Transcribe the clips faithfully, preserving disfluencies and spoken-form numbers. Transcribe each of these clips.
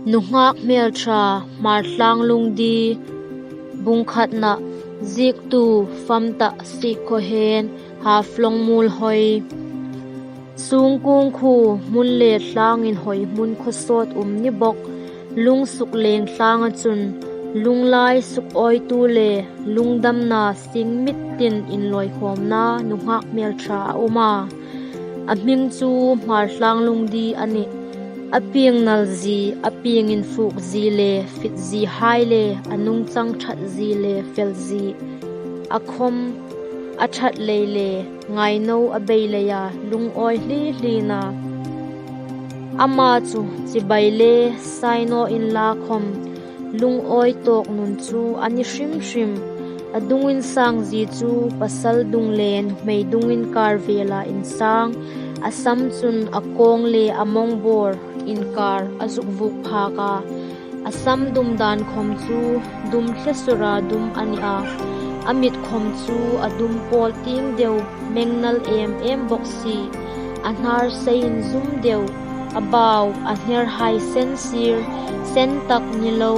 Nunghak hmeltha, Hmartlang Lungdi, bung khatna, ziektu Famta Sikhawhen, Haflong Muolhoi. Sungkung khuo hmun le tlang inhawi hmun khawsawt um ni bawk, lung sukleng tlanga chun, lunglai sukawitu le lungdamna sing mit tin inlawikhawmna nunghak hmeltha a um a. A hming chu Hmartlang Lungdi a nih. A pieng nal zie, a pieng infuk zie le fit ziehai le a nungchang ṭhat zie le fel zie, a khawm a ṭhat lei le ngaino a bei leia lungawi hli hlina. Ama chu chibai le sainaw inla khawm lungawi tawk nun chu a ni hrim hrim. A dung insang zie chu pasal dung le nuhmei dung inkar vela insang. A sam chun a kawng le a mawng bawr inkar a zuk vuk phak a. A sam dum dan khawm chu dum hle sura dum a ni a. A mit khawm chu a dum pawl tieng deu, mengnal em em bawk si. A hnar sei inzum deu, a bau, a hnerhai sen sir, sen tak ni lo,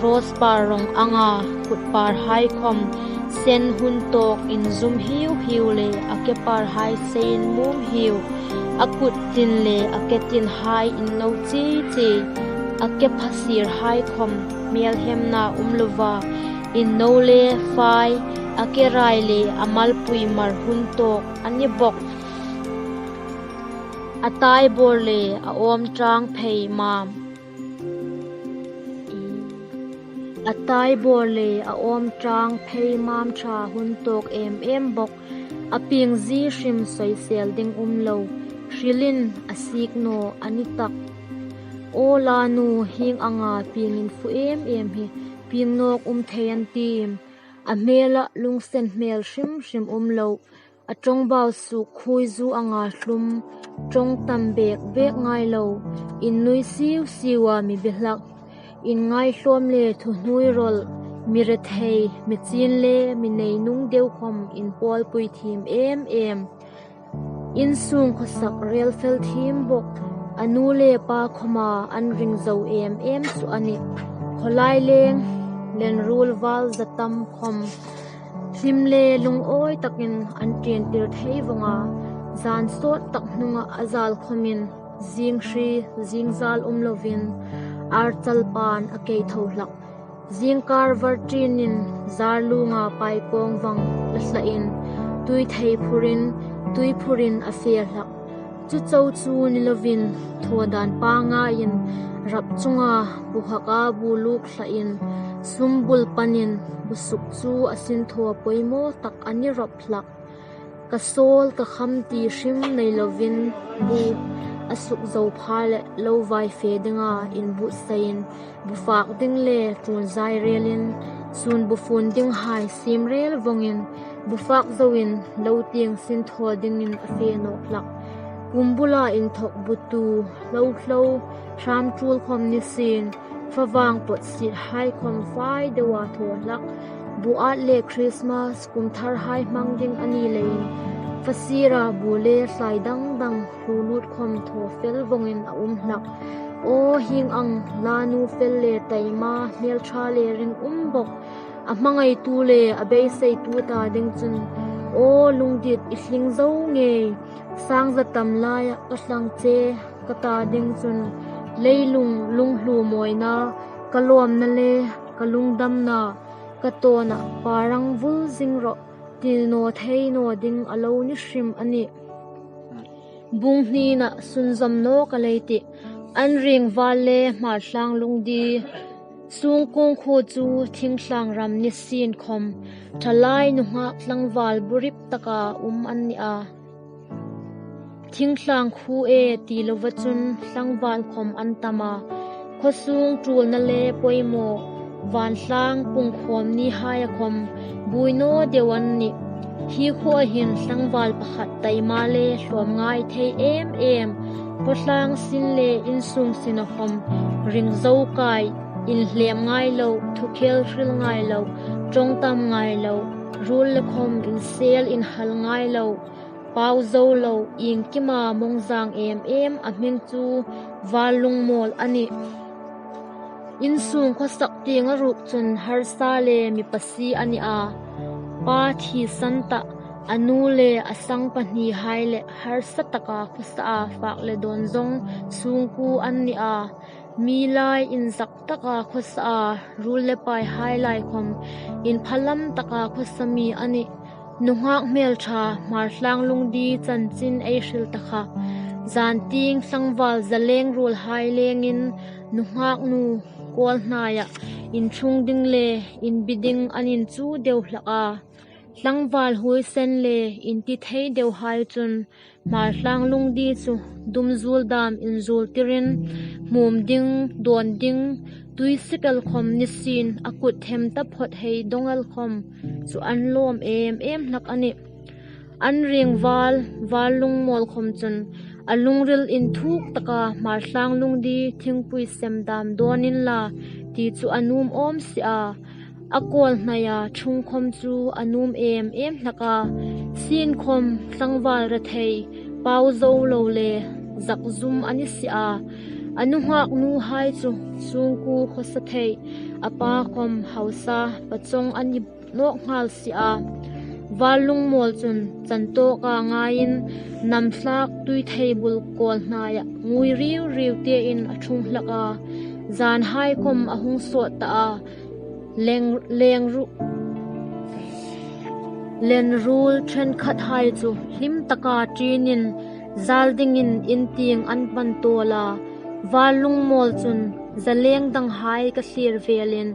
rose par rawng anga kut parhai khawm sen hun tawk inzum hiu hiu le a ke parhai sei inmum hiu. A kut tin le a ke tinhai inno chi chi. A ke phasirhai khawm hmelhemna um lova inno le fai, a ke rai le a malpui mar hun tawk a ni bawk. A tai bawr le a awm tang phei mam. A tai bawr le a awm tang phei mam ṭha hun tawk em em bawk. A pieng zie hrim soisel ding um lo, hrilin a sik naw a ni tak. Aw lanu, hieng anga pieng infu em em hi pieng nawk um thei an tim. A hmela lungsen hmel hrim hrim um lo. A ṭawngbau suk khuoi zu anga hlum, ṭawng tam bek bek ngai lo, innui siu siu a mi bi hlak. Inngaitlawm le thuhnuoirawl, mi rethei, mi chin le mi nei nung deu khawm inpawlpui thiem em em. Insung khawsak rel fel thiem bawk, a nu le pa khawma an ring zo em em chu a nih. Khawlai leng, lenruol val za tam khawm hlim le lungawi takin an ṭientir thei vawng a, zan sawt tak hnunga a zal khawmin zing hri, zing zal um lovin, archal pan a kei tho hlak. Zingkar var ṭinin zar lunga pai kawng vang la hlain, tui thei phurin, tui phurin a fe hlak. Chu chau chu ni lovin, thaw dan pangngaiin, rap chunga bu haka bu luk hlain, sumbul panin bu suk chu a sinthaw poimaw tak a ni rawp hlak. Ka sawl ka kham ti hrim nei lovin, bu a suk zo pha le lo vai fe dinga inbuotsaiin, bu fak ding le ṭul zai relin, sun bu fun dinghai siem rel vawngin, bu fak zoin lo tieng sinthaw dingin a fe nawk hlak. Kum bula inthawk bu tu, hlo hlo, hram ṭul khawm ni sien, favang pawt siethai khawm fai deua thaw hlak. Bu at le Christmas kum tharhai hmang ding a ni leiin, fasira bu le tlai dang dang hlu lut khawm thaw fel vawngin a um hlak. Aw hieng ang lanu fel le taima hmeltha le ring um bawk. A hmangaitu le a beiseitu ta ding chun, aw lungdit i tling zo ngei. Sang za tam laia ka tlang che ka ta ding chun, leilung lunghlu mawina, ka lawmna le ka lungdamna, ka tawna parang vul zing rawh, ti naw thei naw ding a lo ni hrim a nih. Bung hnina sunzawm nawk a lei tih. An ring val le Hmartlang Lungdi. Sungkung khuo chu thingtlang ram ni sien khawm, ṭhalai nunghak tlangval bu rip taka um an ni a. Thingtlang khuo e ti lova chun tlangval khawm an tam a. Khawsung ṭulna le poimaw, vantlang pungkhawm nihaia khawm buoi naw deu an nih. Hi khuoa hin tlangval pakhat taima le hlawm ngai thei em em. Khawtlang sin le insung sina khawm ring zo kai, inhlem ngai lo, thukhel hril ngai lo, ṭawng tam ngai lo, ruol le khawm insel inhal ngai lo, pau zo lo, iengkima mawngzang em em a hming chu Val Lungmawl a nih. Insung khawsak tieng a ruok chun harsa le mi pasie a ni a. Pa thisan tah, a nu le a sang pahnihai le harsa taka khawsa a fak le dawn zawng sungkuo an ni a. Mi lai inzak taka khawsa a, ruol le paihai lai khawm inphalam taka khawsa mi a nih. Nunghak hmeltha Hmartlang Lungdi chanchin ei hril ta kha. Zantieng tlangval zaleng ruolhai lengin nunghak nu kawlhnaia inṭhung ding le inbi ding an inchu deu hlak a. Tlangval huoisen le intithei deuhai chun Hmartlang Lungdi chu dumzuol dam inzuol tirin, hmum ding, dawn ding, tuisikal khawm nisin a kut them taphot hei dongal khawm chu an lawm em em hlak a nih. An ringval, Val Lungmawl khawm chun a lungril inthuk taka Hmartlang Lungdi thingpui sem dam dawn inla ti chu a nuom awm si a. A kawlhnaia ṭhung khawm chu a nuom em em hlak a. Sienkhawm tlangval rethei pau zo lo le zakzum a ni si a. A nunghak nuhai chu sungkuo khawsa thei, a pa khawm hausa pachawng a ni nawk nghal si a. Val Lungmawl chun chantawka ngaiin namthlak tuithei bul kawlhnaia ngui riu riu tein a ṭhung hlak a. Zanhai khawm a hung sawt ta a. Leng, lengru, lenruol ṭhenkhathai chu hlim taka ṭinin zal dingin in tieng an pan tawl a. Val Lungmawl chun zaleng danghai ka thlir velin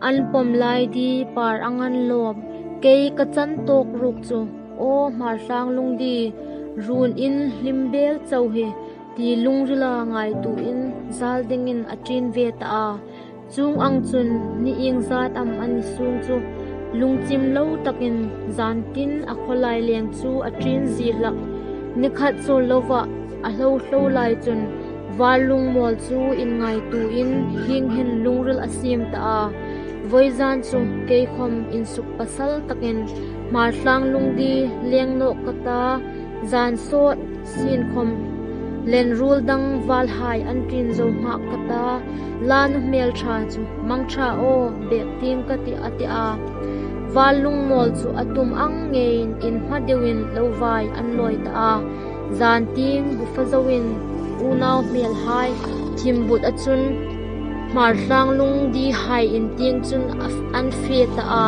an pawm lai di par ang an lawm. Kei ka chantawk ruok chu, aw Hmartlang Lungdi, ruon in hlim bel chau hi, ti lungrila ngaituoin zal dingin a ṭin ve ta a. Chuong ang chun ni iengzat am a ni sung chu lungchim lo takin zantin a khawlai leng chu a ṭin zie hlak. Ni khat chau lova a hlo hlo lai chun Val Lungmawl chu inngaituoin hieng hin lungril a siem ta a. Vawizan chu kei khawm insuk pasal takin Hmartlang Lungdi leng nawk ka ta, zan sawt sienkhawm lenruol dang valhai an ṭin zo nghak ka ta, la nu hmeltha chu mangṭha aw, bek tieng ka tih, a ti a. Val Lungmawl chu a tum ang ngeiin inhma deuin lo vai an lawi ta a. Zantieng bufa zoin unau hmelhai thimbut a chun Hmartlang Lungdihai in tieng chun a, an fe ta a.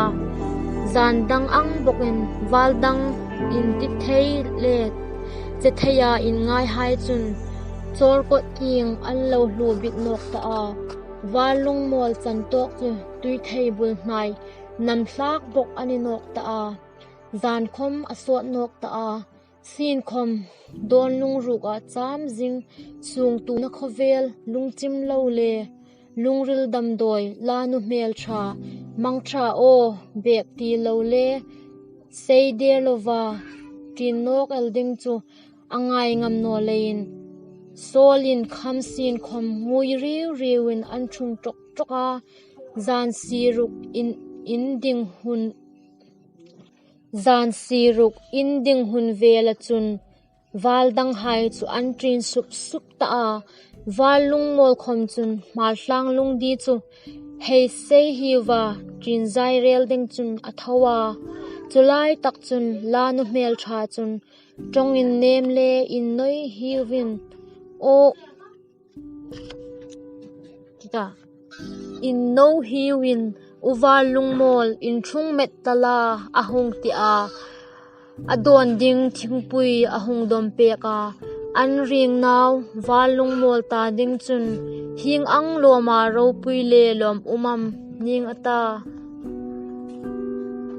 Zan dang ang bawkin val dang intithei le chetheia inngaihai chun chawrkawt tieng an lo hluo bit nawk ta a. Val Lungmawl chantawk chu tuithei bul hnai namthlak bawk a ni nawk ta a. Zan khawm a sawt nawk ta a. Sienkhawm dawn lungruka cham zing, sungtuona khawvel lungchim lo le lungril damdawi la nu hmeltha, mangṭha aw, bek ti lo le sei der lova ṭin nawk el ding chu a ngai ngam naw leiin, sawlin kham sienkhawm ngui riu riuin an ṭhung ṭawk ṭawk a. Zan siruk in, in ding hun, zan siruk in ding hun vela chun val danghai chu an ṭin sup sup ta a. Val Lungmawl khawm chun Hmartlang Lungdi chu hei sei hiu va, ṭin zai rel ding chun a tho a. Chulai tak chun la nu hmeltha chun ṭawng innem le innawi hiuvin, aw, innawi hiuvin, u Val Lungmawl, inṭhung met ta la, a hung ti a. A dawn ding thingpui a hung dawm pek a. An ring nau Val Lungmawl ta ding chun hieng ang lawma ropui le lawm um am ning a ta.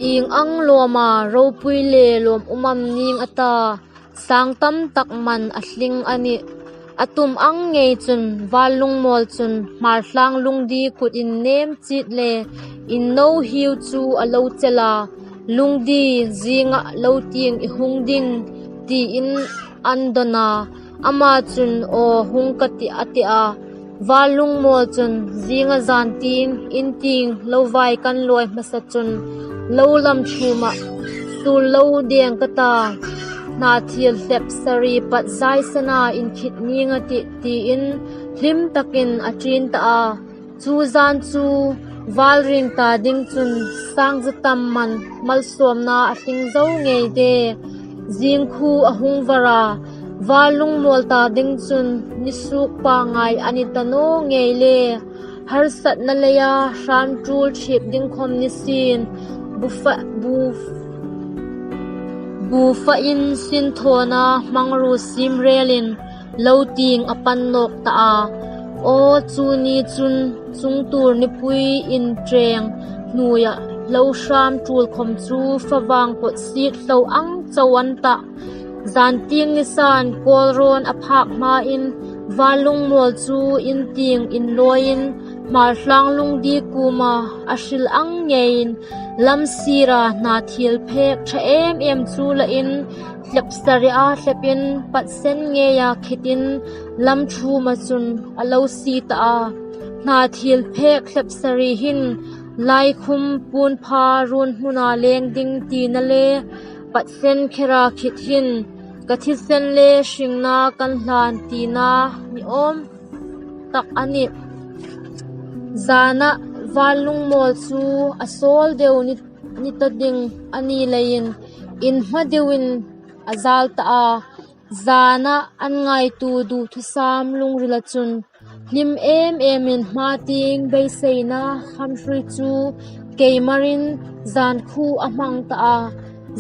Ieng ang lawma ropui le lawm um am ning a ta. Sang tam tak man a tling a nih. A tum ang ngei chun Val Lungmawl chun Hmartlang Lungdi kut innem chit le innawi hiu chu a lo chel a. Lungdi, zinga lo tieng i hung ding, tiin an dawn a. Ama chun, aw, hung ka tih, a ti a. Val Lungmawl chun zinga zan tieng in tieng lo vai kan lawi hmasa chun lo lam ṭhuma sul lo deng ka ta, hnathil hlep sari pat zai sana inkhit ning a tih, tiin hlim takin a ṭin ta a. Chu zan chu vâl ring ta ding chun sâng za tam man malsawmna a tling zo ngei de. Zîngkhuo a hung var a, vâl lungmawl ta ding chun ni suok pangngai a ni ta naw ngei le. Harsatna leia hrâm tul ṭhiek ding khawm ni sien, bu fa, bu, bu fa in sinthawna hmangruo siem rêlin lo tieng a pan nâwk ta a. Aw, chu ni chun chungtuor nipui inṭêng hnuoia lo hrâm tul khawm chu favâng kawtsiet hlau ang chau an tah. Zantieng nisain kâwlrawn a phâk hmain vâl lungmawl chu in tieng inlawiin Hmartlâng Lungdi kuoma a hril ang ngeiin lam sîra hna thil phêk ṭha êm êm chu lain hlep sari a hlepin Patsen ngeia khitin lam ṭhuoma chun a lo sie ta a. Hna thil phêk hlep sari hin laikhum puonpha ruon hmuna lêng ding tina le Patsen khera khit hin ka thisen le hringna kan hlân tina ni âwm tak a nih. Zana vâl lungmawl chu a sâwl deu ni, ni ta ding a ni leiin inhma deuin a zâl ta a. Zana an ngaituo duthusâm lungrila chun hlim êm êmin hmatieng beiseina khamhrui chu keimarin zânkhuo a hmang ta a.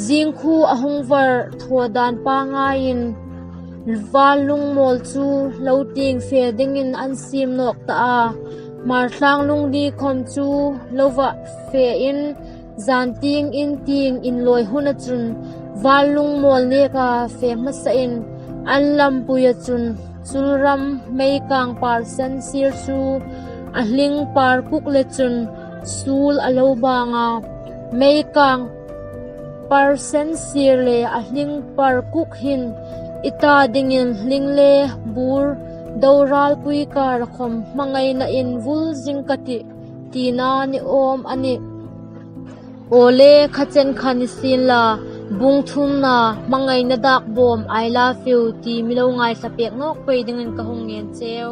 Zîngkhuo a hung var thaw dân pangngaiin vâl lungmawl chu lo tieng fe dingin an siem nâwk ta a. Hmartlâng Lungdi khawm chu lo va fein zantieng in tieng inlawi huna chun vâl lungmawl nêka fe hmasain an lampuia chun chulram meikâng parsen sîr chu a hling par kuk le chun suol a lo bâng a. Meikâng parsen sîr le a hling par kuk hin i ta dingin hling le bûr dorâlpui kâra khawm hmangainain vul zing ka tih tina ni âwm a nih. Aw le, kha chen kha ni sienla, bung thumna, Hmangaina Dâk Bâwm, I Love You ti mi lo ngaithlapêk nâwk pei dingin ka hung ngên cheu.